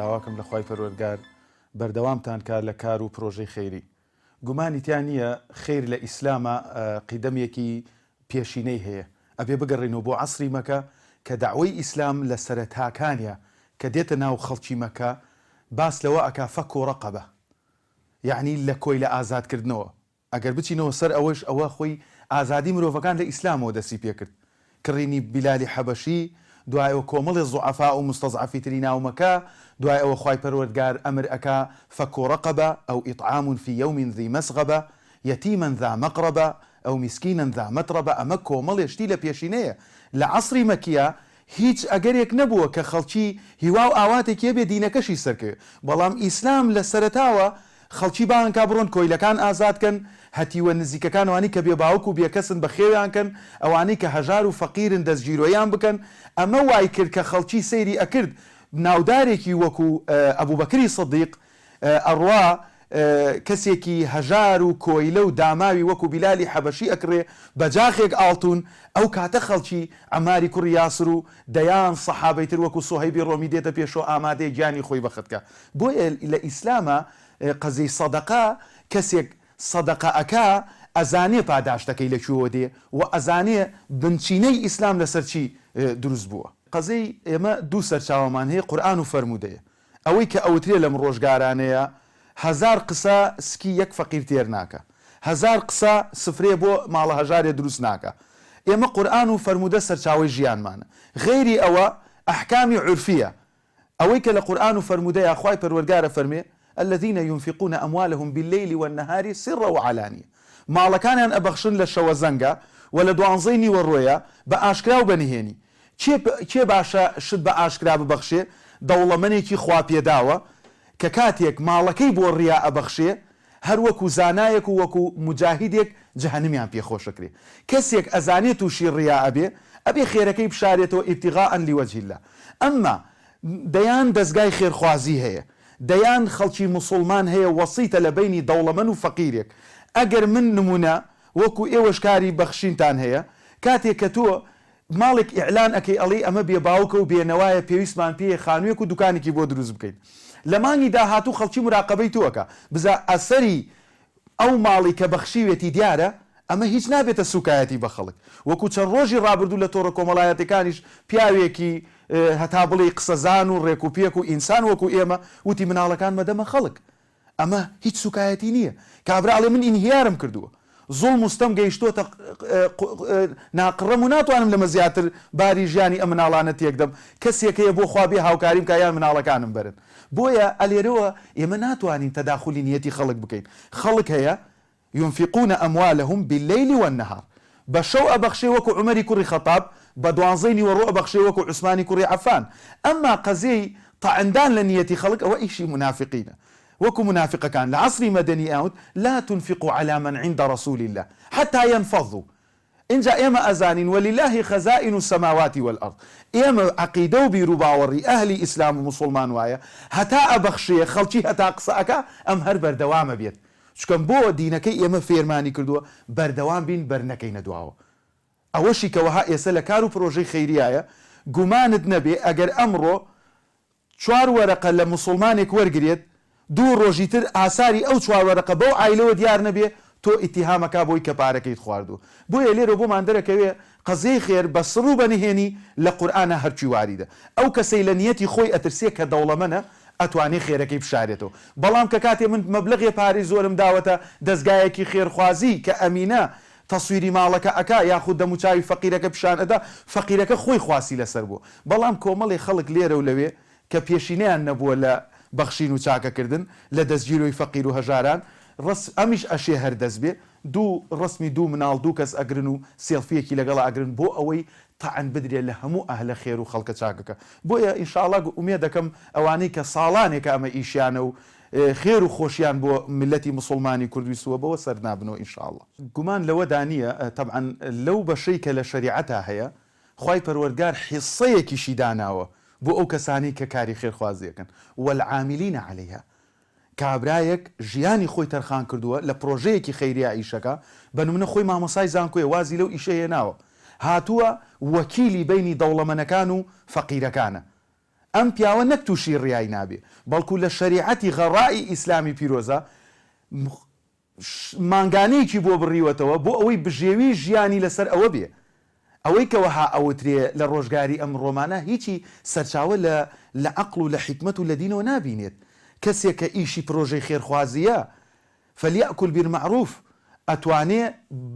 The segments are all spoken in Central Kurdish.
داواکەم لە خوای پەروەردگار بەردەوامتان کا لە کار و پرۆژەی خەیری. گومانی تیا نییە خەیر لە ئیسلاما قیدەمێکی پێشینەی هەیە. ئەبێ بگەڕێینەوە بۆ عەسری مەکە کە دەعوەی ئیسلام لە سەرەتاکانیا کە دێتە ناو خەڵکی مەکە باس لەوە ئەکا فک رقبە یەعنی لە کۆیلە ئازادکردنەوە ئەگەر بچینەوە سەر ئەوەش ئەوە خۆی ئازادی مرۆڤەکان لە ئیسلامەوە دەستی پێکرد کڕینی بیلالی حەبەشی دوای ئەوە کۆمەڵێ زوعەفا و موستەزعەفی تری ناو مەکە دوای ئەوە خوای پەروەردگار ئەمر ئەکا فک رقبە او اطعام فی یوم ذی مسغبە یتیما ذا مقربە او مسکینا ذا متربە ئەمە کۆمەڵێ شتی لە پێشینەیە لە عەسری مەکیە هیچ ئەگەرێک نەبووە کە خەڵکی هیوا و ئاواتێکی هەبێ دینەکەشی سەرکەوێ بەڵام ئیسلام لە سەرەتاوە خەڵکی بانگ کا بڕۆن کۆیلەکان ئازاد کەن هەتیوە نزیکەکان ئەوانەی کە بێ باوک و بێ کەسن بەخێویان کەن ئەوانەی کە هەژار و فەقیرن دەستگیرۆیان بکەن ئەمە وای کرد کە خەڵکی سەیری ئەکرد ناودارێکی وەکو ئەبوبەکری سدیق ئەڕوا کەسێکی هەژار و کۆیلە و داماوی وەکو بیلالی حەبەشی ئەکڕێ بە جاخێک ئاڵتون، ئەو کاتە خەڵکی، عەماری کوڕی یاسر و دەیان سەحابەی تر وەکو سوهەیبی ڕۆمی دێتە پێشەوە ئامادەیە گیانی خۆی بەخت کا. بۆیە لە ئیسلاما قەزیەی سەدەقە کەسێک سەدەقە ئەکا ئەزانێ پاداشتەکەی لە کوێوە دێ و ئەزانێ بنچینەی ئیسلام لەسەر چی دروست بووە. قەزیەی ئێمە دوو سەرچاوەمان هەیە قورئان و فەرموودەیە. ئەوەی کە ئەوترێ لەم ڕۆژگارانەیا هەزار قسە سکی یەک فەقیر تێر ناکا. هەزار قسە سفرەیە بۆ ماڵە هەژارێ دروست ناکا. ئێمە قورئان و فەرموودە سەرچاوەی ژیانمانە. غەیری ئەوە ئەحکامی عورفیە. ئەوەی کە لە قورئان و فەرموودەیا خوای پەروەرگار ئەفەرمێ، الذین ینفقون اموالهم باللیل والنهار سرا وعلانیە. ماڵەکانیان ئەبەخشن لە شەوەزەنگا و لە دوانزەی نیوەڕۆیا بە ئاشکرا و بە نهێنی. کێ کێ باشە شت بە ئاشکرا ببەخشێ؟ دەوڵەمەنێکی خواپێداوە کە کاتێک ماڵەکەی بۆ ڕیا ئەبەخشێ هەر وەکو زانایەک و وەکو موجاهیدێک جەهەنمیان پێ خۆشەکرێ. کەسێک ئەزانێ توشی ڕیا ئەبێ ئەبێ خێرەکەی بشارێتەوە ابتغاء لوجه اللە. ئەمما دەیان دەزگای خێرخوازی هەیە دەیان خەڵکی موسوڵمان هەیە وەسیتە لە بەینی دەوڵەمەن و فەقیرێک ئەگەر من نمونە وەکو ئێوەش کاری بەخشینتان هەیە کاتێک کە تۆ ماڵێک ئیعلان ئەکەی ئەڵێی ئەمە بێ باوکە و بێ نەوایە پێویستمان پێیە خانوویەک و دوکانێکی بۆ دروست بکەین لە مانگی داهاتوو خەڵکی مراقەبەی تۆ ئەکا بزا ئەسەری ئەو ماڵی کە بەخشیوێتی دیارە ئەمە هیچ نابێتە سوکایەتی بە خەڵک وەکو چەند ڕۆژی ڕابردوو لە تۆڕە کۆمەڵایەتەکانیش پیاوێکی هەتا بڵێی قسەزان و ڕێک و پێک و ئینسان وەکو ئێمە وتی مناڵەکان مەدەمە خەڵک ئەمە هیچ سوکایەتی نییە. کابرا ئەڵێ من ئینهیارم کردووە. زوڵم و ستەم گەیشتۆتە ناقڕەم و ناتوانم لەمە زیاتر باری ژیانی ئەم مناڵانە تێکدەم. کەسێک هەیە بۆ خوا بێ هاوکاریم کا یان مناڵەکانم بەرن. بۆیە ئەلێرەوە ئێمە ناتوانین تەداخولی نیەتی خەڵک بکەین. خەڵک هەیە ینفقون اموالهم باللیل والنهار بە شەو ئەبەخشێ وەکو عومەری کوڕی خەتاب، بە دوانزەی نیوەڕۆ ئەبەخشێ وەکو عوسمانی کوڕی عەفان. ئەمما قەزیەی تەعندان لە نیەتی خەڵک ئەوە ئیشی مونافقینە. وەکو مونافقەکان لە عەسری مەدەنی ئەیانوت لا تنفقوا علی من عند رسول اللە حتی ینفضوا ئینجا ئێمە ئەزانین وللە خزائن السماوات والارض ئێمە عەقیدە و بیروباوەڕی ئەهلی ئیسلام و موسوڵمان وایە هەتا ئەبەخشێ خەڵکی هەتا قسە ئەکا ئەم هەر بەردەوام ئەبێت چونکە بۆ دینەکەی ئێمە فێرمانی کردووە بەردەوام بین بەرنەکەینە دواوە ئەوەشی کە وەها ئێسە لە کار و پرۆژەی خەیریایە گومانت نەبێ ئەگەر ئەمڕۆ چوار وەرەقە لە موسوڵمانێک وەرگرێت دوو ڕۆژی تر ئاساری ئەو چوار وەرەقە بەو عایلەوە دیار نەبێ تۆ ئیتیهام ئەکا بۆی کە پارەکەیت خواردووە بۆیە لێرەوە بۆمان دەرەکەوێ قەزیەی خێر بە سڕ و بە نهێنی لە قورئانا هەرچی واریدە ئەو کەسەی لە نیەتی خۆی ئەترسێ کە دەوڵەمەنە ئەتوانێ خێرەکەی بشارێتەوە بەڵام کە کاتێ من مەبلەغێ پارەی زۆرم داوەتە دەزگایەکی خێرخوازی کە ئەمینە تەسویری ماڵەکە ئەکا یاخود دەموچاوی فەقیرەکە پیشان ئەدا فەقیرەکە خۆی خواستی لەسەر بووە بەڵام کۆمەڵێ خەڵک لێرە و لەوێ کە پێشینەیان نەبووە لە بەخشین و چاکەکردن لە دەستگیرۆی فەقیر و هەژاران ڕەس ئەمیش ئەشێ هەر دەست بێ دوو ڕەسمی دوو مناڵ دوو کەس ئەگرن و سێڵفیەکی لەگەڵا ئەگرن بۆ ئەوەی تەعن بدرێ لە هەموو ئەهلە خێر و خەڵکە چاکەکە بۆیە ان شاء اللە ئومێدەکەم ئەوانەی کە ساڵانێکە ئەمە ئیشیانە و خێر و خۆشیان بۆ میللەتی موسوڵمانی کورد ویستووە بەوە سەر نابنەوە ان شاء اللە. گومان لەوەدا نییە تەبعەن لەو بەشەی کە لە شەریعەتا هەیە خوای پەروەردگار حیصەیەکیشی داناوە بۆ ئەو کەسانەی کە کاری خێرخوازی ئەکەن، والعاملین علیها، کابرایەک ژیانی خۆی تەرخان کردووە لە پرۆژەیەکی خەیریە ئیشەکا، بە نمونە خۆی مامۆسای زانکۆیە وازی لەو ئیشە هێناوە هاتووە وەکیلی بەینی دەوڵەمەنەکان و فەقیرەکانە. ئەم پیاوە نەک تووشی ڕیای نابێ بەڵکو لە شەریعەتی غەڕائی ئیسلامی پیرۆزا مانگانەیەکی بۆ بڕیوەتەوە بۆ ئەوەی بژێوی ژیانی لەسەر ئەوە بێ. ئەوەی کە وەها ئەوترێ لە ڕۆژگاری ئەمڕۆمانا هیچی سەرچاوە لە لە عەقڵ و لە حیکمەت و لە دینەوە نابینێت. کەسێک کە ئیشی پرۆژەی خێرخوازییە فلیأکل بالمعروف ئەتوانێ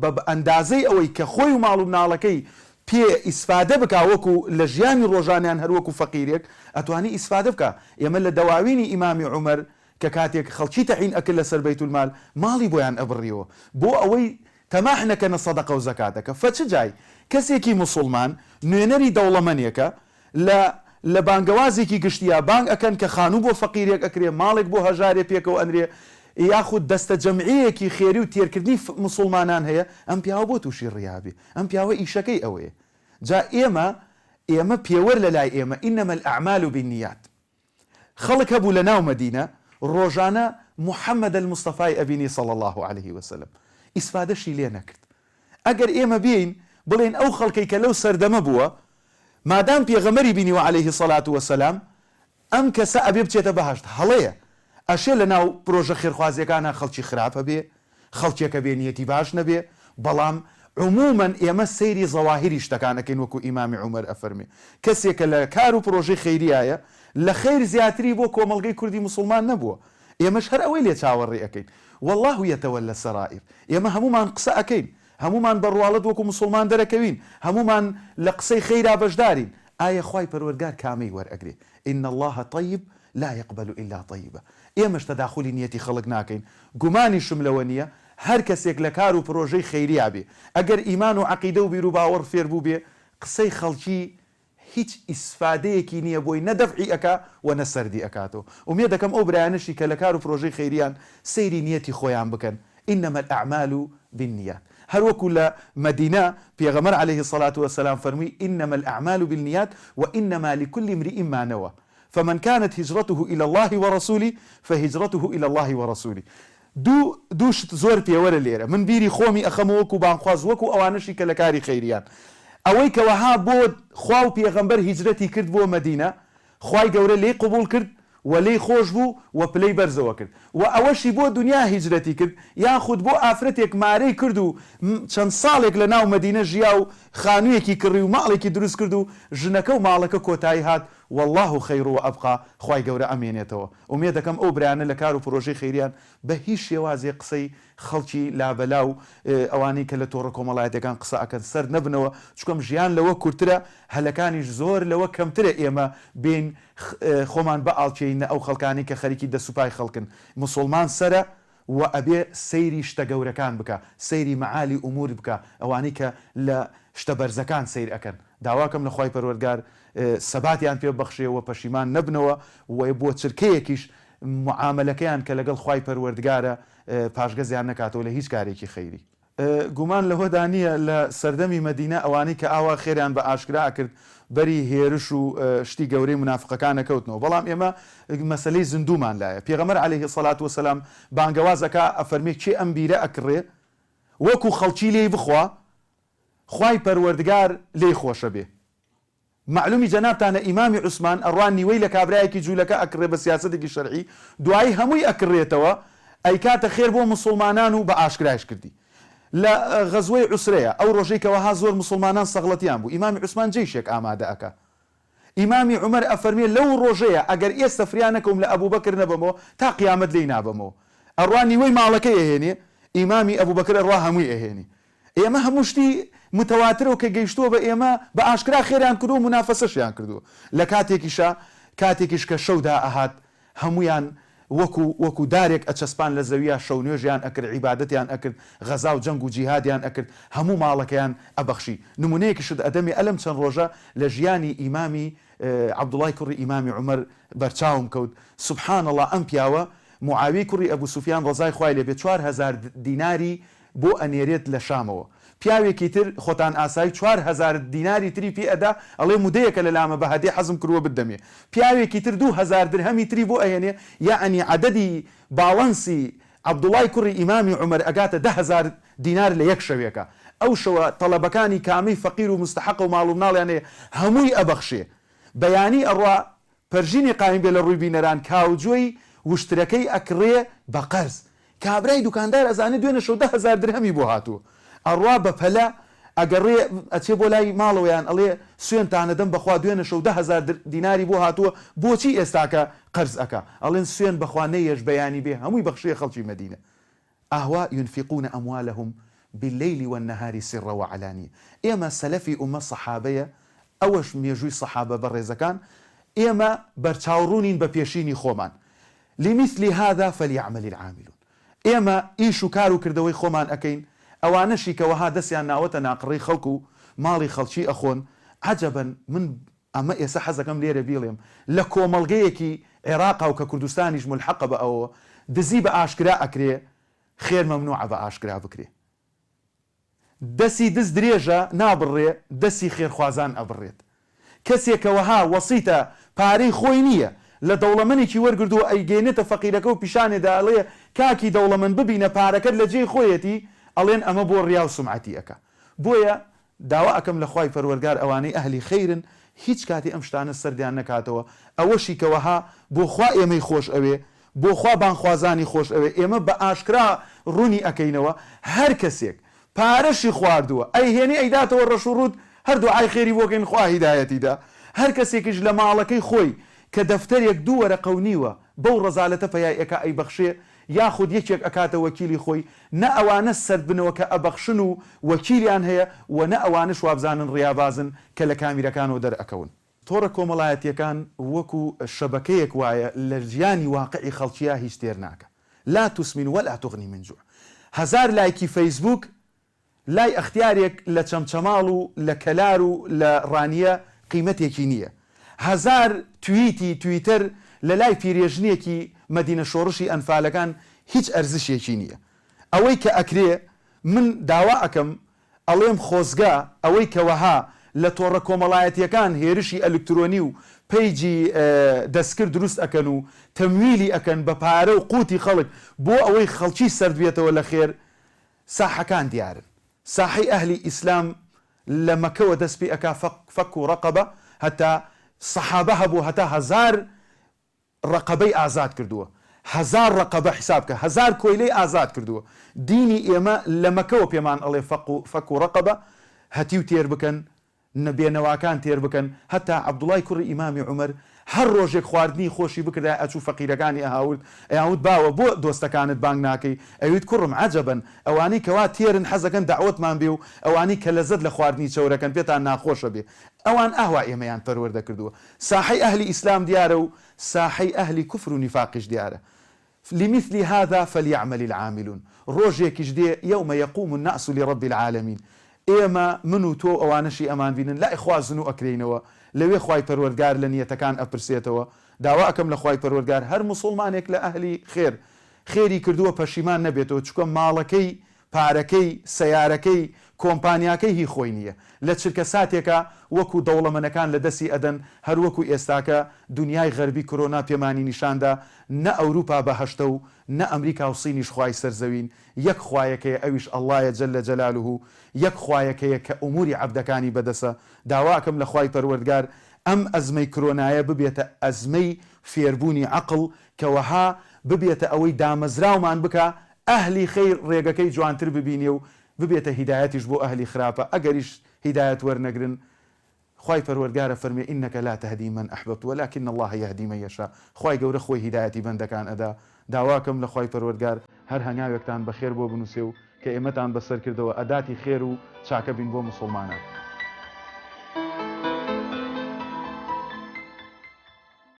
بە ئەندازەی ئەوەی کە خۆی و ماڵ و مناڵەکەی پێ ئیسفادە بکا وەکو لە ژیانی ڕۆژانەیان هەر وەکو فەقیرێک ئەتوانێ ئیسفادە بکا. ئێمە لە دەواوینی ئیمامی عومەر کە کاتێک خەڵکی تەعین ئەکرد لەسەر بەیتولمال ماڵی بۆیان ئەبڕیەوە بۆ ئەوەی تەماح نەکەنە سەدەقە و زەکاتەکە فە چ جای کەسێکی موسوڵمان نوێنەری دەوڵەمەنێکە لە لە بانگەوازێکی گشتیا بانگ ئەکەن کە خانوو بۆ فەقیرێک ئەکرێ ماڵێک بۆ هەژارێ پێکەوە ئەنرێ یاخود دەستە جەمعیەکی خێری و تێرکردنی موسوڵمانان هەیە ئەم پیاوە بۆ توشی ڕیا بێ ئەم پیاوە ئیشەکەی ئەوەیە جا ئێمە ئێمە پێوەر لەلای ئێمە انما الاعمال بالنیات خەڵک هەبوو لە ناو مەدینە ڕۆژانە محمد المصطفی ئەبینی صلی اللە علیه وسلم ئیسفادەشی لێ نەکرد ئەگەر ئێمە بێین بڵێین ئەو خەڵکەی کە لەو سەردەمە بووە مادام پێغەمبەری بینیوە علیه الصلوە والسلام ئەم کەسە ئەبێ بچێتە بەهەشت هەڵەیە ئەشێ لە ناو پرۆژە خێرخوازیەکانا خەڵکی خراپ هەبێ خەڵکێک هەبێ نیەتی باش نەبێ بەڵام عموما ئێمە سەیری زەواهیری شتەکان ئەکەین وەکو ئیمامی عومەر ئەفەرمێ کەسێک کە لە کار و پرۆژەی خەیریایە لە خەیر زیاتری بۆ کۆمەڵگەی کوردی موسوڵمان نەبووە ئێمەش هەر ئەوەی لێ چاوەڕێ ئەکەین واللە یتولی السرائر ئێمە هەموومان قسە ئەکەین هەموومان بە ڕواڵەت وەکو موسوڵمان دەرەکەوین هەموومان لە قسەی خەیرا بەشدارین ئایە خوای پەروەردگار کامەی وەرئەگرێ ان اللە طیب لا یقبل الا طیبا ئێمەش تەداخولی نیەتی خەڵک ناکەین گومانیشم لەوە نیە هەر کەسێک لە کار و پرۆژەی خەیریا بێ ئەگەر ئیمان و عەقیدە و بیروباوەڕ فێر بووبێ قسەی خەڵکی هیچ ئیسفادەیەکی نیە بۆی نە دەفعی ئەکا و نە سەردی ئەکاتەوە ئومێدەکەم ئەو برایانەشی کە لە کار و پرۆژەی خەیریان سەیری نیەتی خۆیان بکەن انما الاعمال بالنیات هەر وەکو لە مەدینە پێغەمبەر علیه الصلوە والسلام فەرمووی انما الاعمال بالنیات وانما لکل امرئ ما نوی فمن کانت هجرته الی اللە ورسوله فهجرته الی اللە ورسوله دوو دوو شت زۆر پێوەرە لێرە من بیری خۆمی ئەخەمەوە وەکو بانگخواز وەکو ئەوانەشی کە لە کاری خەیریان ئەوەی کە وەها بۆ خوا و پێغەمبەر هیجرەتی کرد بۆ مەدینە خوای گەورە لێی قبوڵ کرد و لێی خۆش بوو و پلەی بەرزەوە کرد و ئەوەشی بۆ دونیا هیجرەتی کرد یاخود بۆ ئافرەتێک مارەی کرد و چەند ساڵێک لە ناو مەدینە ژیا و خانوویەکی کڕی و ماڵێکی دروست کرد و ژنەکە و ماڵەکە کۆتایی هات واللە خیر و ابقی خوای گەورە ئەمێنێتەوە ئومێدەکەم ئەو برایانە لە کار و پرۆژەی خەیریان بە هیچ شێوازێک قسەی خەڵکی لابەلا و ئەوانەی کە لە تۆڕە کۆمەڵایەتیەکان قسە ئەکەن سەرد نەبنەوە چونکەم ژیان لەوە کورترە هەلەکانیش زۆر لەوە کەمترە ئێمە بێین خۆمان بئاڵکێینە ئەو خەڵکانەی کە خەریکی دەس و پای خەڵکن موسوڵمان سەرە و ئەبێ سەیری شتە گەورەکان بکا سەیری معالی ئومور بکا ئەوانەی کە لە شتە بەرزەکان سەیر ئەکەن داواکەم لە خوای پەروەردگار سەباتیان پێ ببەخشێ و پەشیمان نەبنەوە و بۆ چرکەیەکیش معامەلەکەیان کە لەگەڵ خوای پەروەردگارە پاشگەزیان نەکاتەوە لە هیچ کارێکی خەیری. گومان لەوەدا نییە لە سەردەمی مەدینە ئەوانەی کە ئاوا خێریان بە ئاشکرا ئەکرد بەری هێرش و شتی گەورەی مونافقەکان ئەکەوتنەوە بەڵام ئێمە مەسەلەی زیندوومان لایە پێغەمبەر علیە سەلات وسلام بانگەواز ئەکا ئەفەرمێ کێ ئەم بیرە ئەکڕێ وەکو خەڵکی لێی بخوا خوای پەروەردگار لێی خۆشەبێ مەعلومی جەنابتانە ئیمامی عوسمان ئەڕوا نیوەی لە کابرایەکی جولەکە ئەکڕێ بە سیاسەتێکی شەرعی دوایی هەمووی ئەکڕێتەوە ئەیکاتە خێر بۆ موسوڵمانان و بە ئاشکرایش کردی لە غەزوەی عوسرەیە ئەو ڕۆژەی کە وەها زۆر موسوڵمانان سەغڵەتیان بوو ئیمامی عوسمان جەیشێک ئامادە ئەکا ئیمامی عومەر ئەفەرمێ لەو ڕۆژەیە ئەگەر ئێستە فریا نەکەوم لە ئەبوبەکر نەبەمەوە تا قیامەت لێی نابەمەوە ئەڕوا نیوەی ماڵەکەی ئەهێنێ ئیمامی ئەبوبەکر ئەڕوا هەمووی ئەهێنێ ئێمە هەموو شتی متواترە و کە گەیشتووە بە ئێمە بە ئاشکرا خێریان کردووە و مونافەسەشیان کردووە لە کاتێکیشا کاتێکیش کە شەو دائەهات هەموویان وەکو وەکو دارێک ئەچەسپان لە زەویا شەو نوێژیان ئەکرد عیبادەتیان ئەکرد غەزا و جەنگ و جیهادیان ئەکرد هەموو ماڵەکەیان ئەبەخشی نمونەیەکیشت ئەدەمێ ئەلەم چەند ڕۆژە لە ژیانی ئیمامی عەبدوڵای کوڕی ئیمامی عومەر بەرچاوم کەوت سبحان اللە ئەم پیاوە معاویەی کوڕی ئەبو سوفیان ڕەزای خوای لێ بێ 4000 دیناری بۆ ئەنێرێت لە شامەوە. پیاوێکی تر، خۆتان ئاسایی 4000 دیناری تری پێ ئەدا، ئەڵێ مودەیەکە لە لامە بە هەدێ حەزم کردووە بتدەمێ. پیاوێکی تر 2000 درهەمی تری بۆ ئەهێنێ، یەعنی عەدەدی باڵانسی عەبدوڵای کوڕی ئیمامی عومەر ئەگاتە 10,000 دینار لە یەک شەوێکا. ئەو شەوە تەڵەبەکانی کامەی فەقیر و موستەحەقە و ماڵ و مناڵیان هەیە هەمووی ئەبەخشێ. بەیانی ئەڕوا. پەرژینی قایم بێ لە ڕووی بینەران کاوجۆی وشترەکەی ئەکڕێ بە قەرز. کابرای دوکاندار ئەزانێ دوێنێ شەو 10,000 درهەمی بۆ هاتووە. ئەڕوا بە پەلە ئەگەڕێ ئەچێ بۆ لای ماڵەوەیان ئەڵێ سوێندتان ئەدەم بە خوا دوێنێ شەو 10,000 دیناری بۆ هاتووە بۆچی ئێستاکە قەرز ئەکا؟ ئەڵێن سوێند بە خوا نەیەش بەیانی بێ هەمووی بەخشیە خەڵکی مەدینە. ئاوا ينفقون اموالهم باللیل والنهار سرا وعلانیە ئێمە سەلەفی ئوممە صەحابەیە ئەوەش مێژووی صەحابە بەڕێزەکان ئێمە بەرچاوڕوونین بە پێشینی خۆمان لمثل هذا فلیعمل العاملون ئێمە ئیش و کار و کردەوەی خۆمان ئەکەین ئەوانەشی کە وەها دەستیان ناوەتە ناقڕەی خەڵک و ماڵی خەڵکی ئەخۆن عەجەبەن من ئەمە ئێستا حەزەکەم لێرە بیڵێم لە کۆمەڵگەیەکی عێراقا و کە کوردستانیش مولحەقە بە ئەوەوە دزی بە ئاشکرا ئەکرێ خێر مەمنوعە بە ئاشکرا بکرێ دەسی دز درێژە نابڕێ دەسی خێرخوازان ئەبڕێت کەسێک کە وەها وەسیتە پارەی خۆی نییە لە دەوڵەمەنێکی وەرگردووە ئەیگەینێتە فەقیرەکە و پیشانێ دا ئەڵێ کاکی دەوڵەمەند ببینە پارەکەت لە جێی خۆیەتی ئەڵێن ئەمە بۆ ڕیا و سومعەتی ئەکا بۆیە داوا ئەکەم لە خوای پەروەرگار ئەوانەی ئەهلی خەیرن هیچ کاتی ئەم شتانە سەردیان نەکاتەوە ئەوەشی کە وەها بۆ خوا ئێمەی خۆش ئەوێ بۆ خوا بانگخوازانی خۆش ئەوێ ئێمە بە ئاشکرا ڕونی ئەکەینەوە هەر کەسێک پارەشی خواردووە ئەیهێنێ ئەیداتەوە ڕەش و ڕوت هەر دوعای خێری بۆ کەین خوا هیدایەتی دا هەر کەسێکیش لە ماڵەکەی خۆی کە دەفتەرێک دوو وەرەقە و نیوە بەو ڕەزالەتە پەیای ئەکا ئەیبەخشێ یاخود یەکێک ئەکاتە وەکیلی خۆی، نە ئەوانە سەرد بنەوە کە ئەبەخشن و وەکیلیان هەیە و نە ئەوانەش وابزانن ڕیابازن کە لە کامیرەکانەوە دەرئەکەون. تۆڕە کۆمەڵایەتیەکان وەکو شەبەکەیەک وایە لە ژیانی واقعی خەڵکیا هیچ تێر ناکا. لا تسمن ولا تغنی من جوع. هەزار لایکی فەیسبوک لای ئەختیارێک لە چەمچەماڵ و لە کەلار و لە ڕانیە قیمەتێکی نییە. هەزار تویتی تویتەر لە لای پیرێژنێکی مەدینە شۆڕشی ئەنفالەکان هیچ ئەرزشێکی نییە. ئەوەی کە ئەکرێ من داوا ئەکەم ئەڵێم خۆزگە ئەوەی کە وەها لە تۆڕە کۆمەڵایەتیەکان هێرشی ئەلکترۆنی و پەیجی دەستکرد دروست ئەکەن و تەمویلی ئەکەن بە پارە و قوتی خەڵک بۆ ئەوەی خەڵکی سەرد بێتەوە لە خێر ساحەکان دیارن ساحەی ئەهلی ئیسلام لە مەکەوە دەست پێ ئەکا فەک و ڕەقەبە هەتا سەحابە هەبوو هەتا هەزار ڕەقەبەی ئازاد کردووە هەزار ڕەقەبە حیساب کە هەزار کۆیلەی ئازاد کردووە دینی ئێمە لە مەکەوە پێمان ئەڵێ فەق و فەک و ڕەقەبە هەتیو تێر بکەن نە بێنەواکان تێر بکەن هەتا عەبدوڵای کوڕی ئیمامی عومەر هەر ڕۆژێک خواردنی خۆشی بکردایە ئەچوو فەقیرەکانی ئەهاورد ئەیانوت باوە بۆ دۆستەکانت بانگ ناکەی ئەیوت کوڕم عەجەبەن ئەوانەی کەوا تێرن حەزەکەن دەعوەتمان بێ و ئەوانەی کە لەزەت لە خواردنی چەورەکەن پێتان ناخۆشە بێ ئەوان ئاوا ئێمەیان پەروەردە کردووە ساحەی ئەهلی ئیسلام دیارە و ساحەی ئەهلی کوفر و نیفاقیش دیارە لمثل هذا فلیعمل العاملون ڕۆژێکیش دێ یوم یقوم الناس لرب العالمین ئێمە من و تۆ و ئەوانەشی ئەمانبینن لای خوا زنوو ئەکرێینەوە لەوێ خوای پەروەردگار لە نیەتەکان ئەپرسێتەوە داوا ئەکەم لە خوای پەروەردگار هەر موسوڵمانێک لە ئەهلی خێر خێری کردووە پەشیمان نەبێتەوە چونکە ماڵەکەی پارەکەی، سەیارەکەی، کۆمپانیاکەی هی خۆی نییە. لە چرکە ساتێکا وەکو دەوڵەمەنەکان لە دەستی ئەدەن، هەر وەکو ئێستاکە دونیای غەربی کرۆنا پێمانی نیشان دا، نە ئەوروپا بەهەشتە و نە ئەمریکا و سینیش خوای سەر زەوین، یەک خوایەک هەیە ئەویش اللە یە جل جلالە، یەک خوایەک هەیە کە ئوموری عەبدەکانی بەدەسە، داوا ئەکەم لە خوای پەروەردگار ئەم ئەزمەی کرۆنایە ببێتە ئەزمەی فێربوونی عەقڵ کە وەها ببێتە ئەوەی دامەزراومان بکا ئەهلی خەیر ڕێگەکەی جوانتر ببینێ و ببێتە هیدایەتیش بۆ ئەهلی خراپە ئەگەریش هیدایەت وەرنەگرن خوای پەروەردگار ئەفەرمێ انک لا تهدی من احببت ولکن اللە یهدی من یشاء خوای گەورە خۆی هیدایەتی بەندەکان ئەدا داواکەم لە خوای پەروەردگار هەر هەنگاوێکتان بەخێر بۆ بنوسێ و کە ئێمەتان بەسەر کردەوە ئەداتی خێر و چاکە بین بۆ موسوڵمانان.